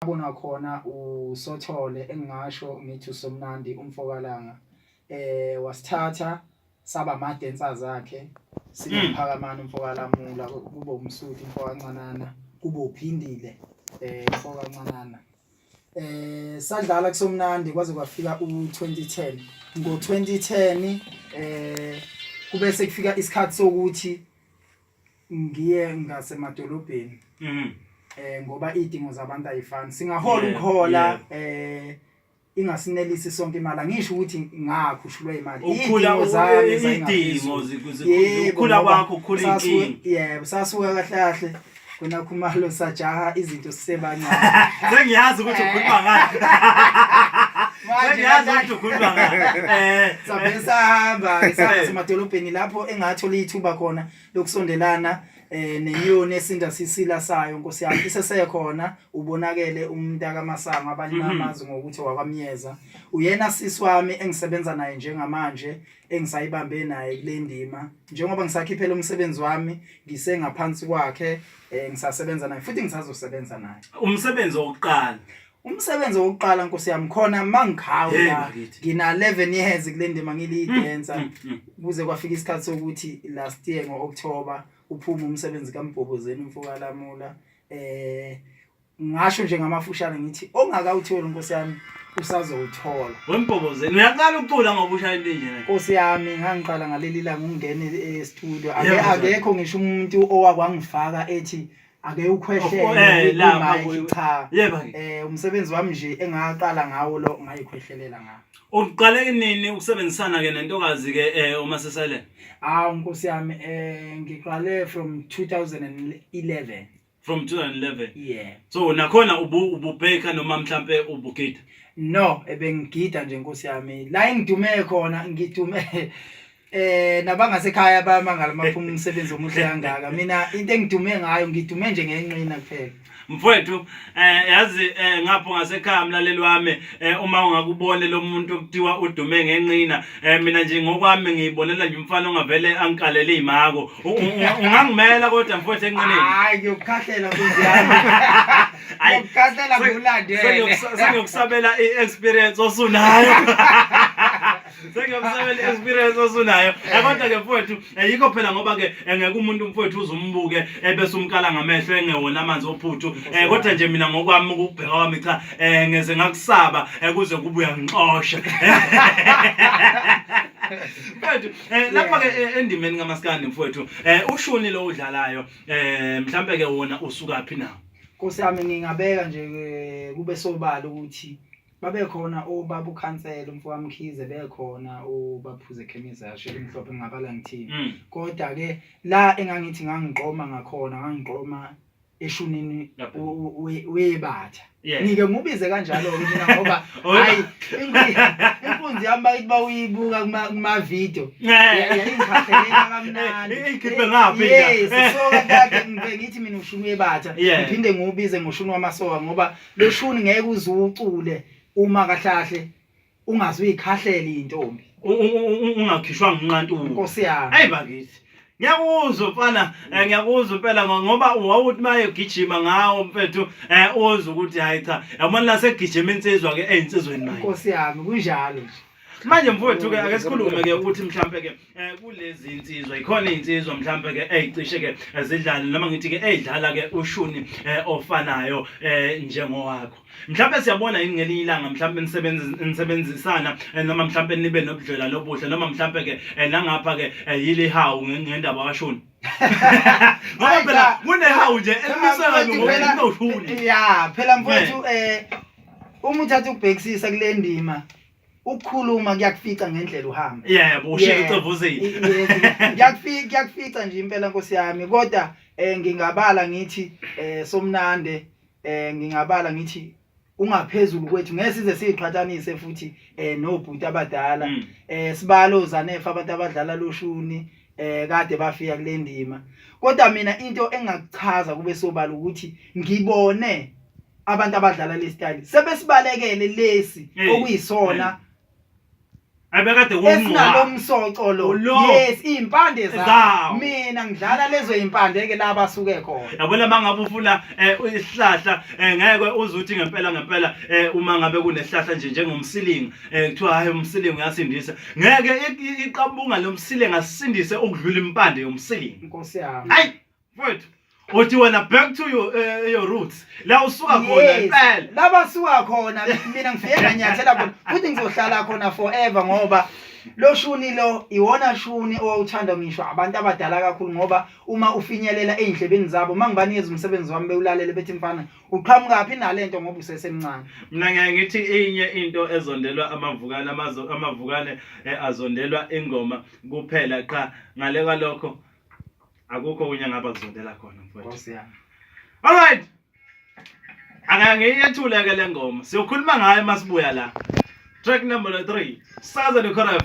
Abonwa khona uSothole engingasho ngithi uSomnandi umfokaLanga wasithatha saba ama dancers akhe sinophakamani umfokaLamula kube umsuthu umfokancanana kube uphindile umfokancanana sadlala kusomnandi kwaze kwafika u2010. Ngo2010 kube sekufika isikhathi sokuthi ngiye ngasemadolobheni ngoba idingo zabantu ayifani, singahola ukuhola ingasinelisi sonke imali. Angisho ukuthi ngakhushulwa imali. Ukukhula Iy'dingo zami idingo zayingaphezulu. Ukukhula ngoba kwakho kukhula inkinga. Yebo, sasuka kahle kahle kwena Khumalo, sajaha izinto sisebancane. Sengiyazi ukuthi ukhuluma ngani. Manje Sengiyazi kahle ukuthi ukhuluma ngani. Sabe sahamba sahamba emadolobheni lapho engathola ithuba khona lokusondelana nenyoni esinda sisila sayo, Nkosi yami, isesekhona ubonakele umntaka Masango, abanye bamazi ngokuthi wakwaMyeza. Uyena sisi wami engisebenza naye njengamanje, engisayibambe naye kule ndima njengoba ngisakhiphela umsebenzi wami, ngisengaphansi kwakhe, ngisasebenza naye futhi ngisazosebenza naye. Umsebenzi wokuqala. Umsebenzi wokuqala, Nkosi yami, khona mangikhawula Hey, bakithi. ngina 11 years kule ndima ngiliyi-dancer kuze kwafika isikhathi sokuthi last year ngo-October uphuma umsebenzi kaMbhobozeni umfokaLamula. Ngasho nje ngamafushane ngithi ongakawutholi, Nkosi yami, usazowuthola. Wembhobozeni, uyaqala ukucula ngoba ushaya into enjena? Nkosi yami, ngangiqala ngaleli langa ukungena e-studio. Mzala. Akekho ngisho umuntu owakwangifaka ethi ake ukhwehlele lapha ku-mic, cha. Yebo. Umsebenzi wami nje engaqala ngawo lo, ngayikhwehlelela ngawo. Uqale nini ukusebenzisana ke nentokazi ke uma sesele? Hawu, Nkosi yami, ngiqale from 2011. From 2011? Yeah. So nakhona ububheka noma mhlambe ubugida? No, ebengigida nje, Nkosi yami. La engidume khona, ngidume nabangasekhaya bayamangala maphuma umsebenzi omuhle kangaka. Mina into engidume ngayo, ngidume nje ngenqina kuphela. Mfowethu, yazi ngapho ngasekhaya, mlaleli wami, uma ungakubone lo muntu okuthiwa udume ngenqina, mina nje ngokwami ngiyibonela nje umfana ongavele angikalele izimako. Ungangimela kodwa, mfowethu, enqineni? Hayi, ngiyokukhahlela, Nkosi yami. Hayi, Ngiyokukhahlela ngulandele. Sengiyokusabela i-experience osunayo. Sengiyokusabela i-experience osunayo. Kodwa ke mfowethu, yikho phela ngoba ke ngeke umuntu, mfowethu, uzumbuke bese umkala ngamehlo engewona amanzi ophuthu. Kodwa nje mina ngokwami ukubheka kwami, cha, ngeze ngakusaba kuze kubuya ngixoshe. Mfowethu, lapha ke endimeni kaMaskandi, mfowethu, ushuni lo udlalayo, mhlambe ke wona usukaphi na? Nkosi yami, ngingabeka nje kube sobala ukuthi babekhona obaba ukhansela umfo kaMkhize, bekhona obaphuze ekhemisi elimhlophe, ngingabala ngithini. Kodwa ke la engangithi ngangiqoma ngakhona, ngangiqoma eshunini Lapho. webatha. Ngike ngubize kanjalo ke mina ngoba Owe- hayi, inkunzi yami bakithi, bawuyibuka kuma video yayingikhathelela kamnandi. Iyikhiphe ngaphi la? Yes, so kade ngibe ngithi mina ushuni webatha, ngiphinde ngiwubize ngoshuni wamasoka ngoba lo shuni ngeke uze uwucule uma kahlahle ungaze uyikhahlela intombi. Ungakhishwa nginqantuko. Nkosi yami. Ayi bakithi. Ngiyakuzwa mfana, ngiyakuzwa impela ngoba wawuthi maye ugijima ngawo, mfethu, uzwe ukuthi hayi cha, yabona la segijima insizwa ke ezinsizweni manje. Nkosi yami, kunjalo nje. Manje mfowethu ke, ake sikhulume ke ukuthi mhlambe ke kulezi insizwa ikhona insizwa mhlambe ke ezicishe ke zidlale, noma ngithi ke ezidlala ke ushuni ofanayo njengowakho. Mhlambe siyabona yini ngelinye ilanga mhlambe nisebenzisana noma mhlambe nibe nobudlelwano obuhle, noma mhlambe ke nangapha ke yili hawu ngendaba kashuni? Ngoba phela kunehawu nje elimiswe kabi ngokunoshuni. Ya phela mfowethu, uma uthatha ukubhekisisa kule ndima, ukukhuluma kuyakufica ngendlela uhamba. Yebo, ushiye ucevuzile. Yes, kuyakufica nje impela, Nkosi yami, kodwa ngingabala ngithi Somnande, ngingabala ngithi ungaphezulu kwethu, ngeke size siyiqhathanise futhi nobhuti abadala. Sibalo zanefa abantu abadlala loshuni kade bafika kule ndima, kodwa mina into engakuchaza kube sobala ukuthi ngibone abantu abadlala le style sebesibalekele lesi okuyisona. Ebekade Esinalo kuwumngcwabo. msoco lo. Lo. Yes, impande Zawo. zawo. Mina ngidlala lezo impande ke la basuke khona. Yabona mangabe ufuna isihlahla ngeke uze uthi ngempela ngempela uma ngabe kunesihlahla nje njengomsilinga kuthiwa hayi umsilinga uyasindisa ngeke iqabunga lomsilinga asindise ukudlula impande yomsilinga. Nkosi yami. Hayi mfowethu uthi wena back to your roots la usuka khona Yes, impela. La basuka khona mina ngifike nganyathela khona futhi ngizohlala khona forever ngoba lo shuni lo iwona shuni owawuthanda ngisho abantu abadala kakhulu ngoba uma ufinyelela ey'ndlebeni zabo uma ngibanikeza umsebenzi wami bewulalele bethi mfana uqhamukaphi nalento ngoba usesemncane. Mina ngiyaye ngithi inye into ezondelwa amavukane amavukane azondelwa ingoma kuphela qha ngale kwalokho akukho okunye ngaba kuzondela khona mfowethu. Nkosi yami. All right. Ake ngiyethule ke le ngoma. Siyokhuluma ngayo masibuya la. Track number 3. Saza nekhora.